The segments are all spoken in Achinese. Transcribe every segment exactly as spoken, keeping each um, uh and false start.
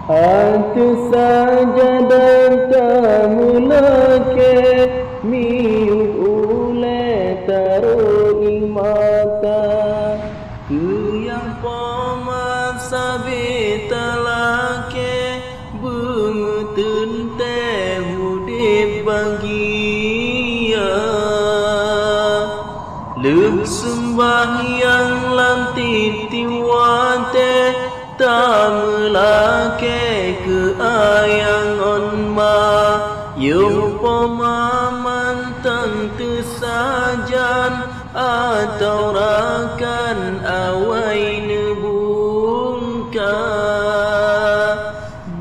Ateueh sajan tameulakée, miyueb ulée tarok ie mata. Keu nyang poma sabe talakée, beumeuteuntée udeb bahagia. Lheueh seumbahyang lam tieb-tieb watée, tameulakée keu ayah ngon ma, yoh poma mantong teusajan, atawa rakan awai neubungka.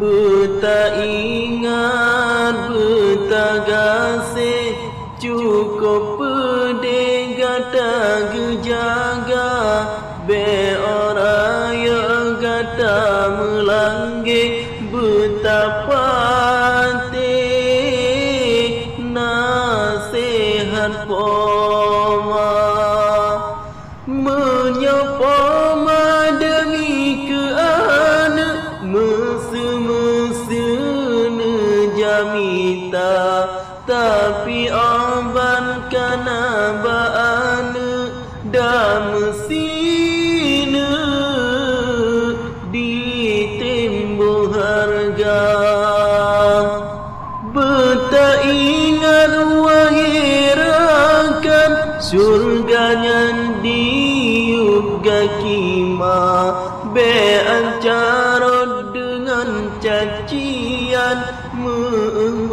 Beutaingat, beutagaséh, cukôp peudeh gata geujaga, bék ora yoh gata meulangge, beutapatéh naseuhat poma. Meunyoe poma deumi keu aneuëk, meuseu-meuseu neujamita, tapi 'oh ban kana bak aneuëk, dameusineuk ditem boh hareuga. Beutaingat, wahé rakan, syeuruga nyan diyueb gaki ma, bék ancarot deungon cacian, meu-,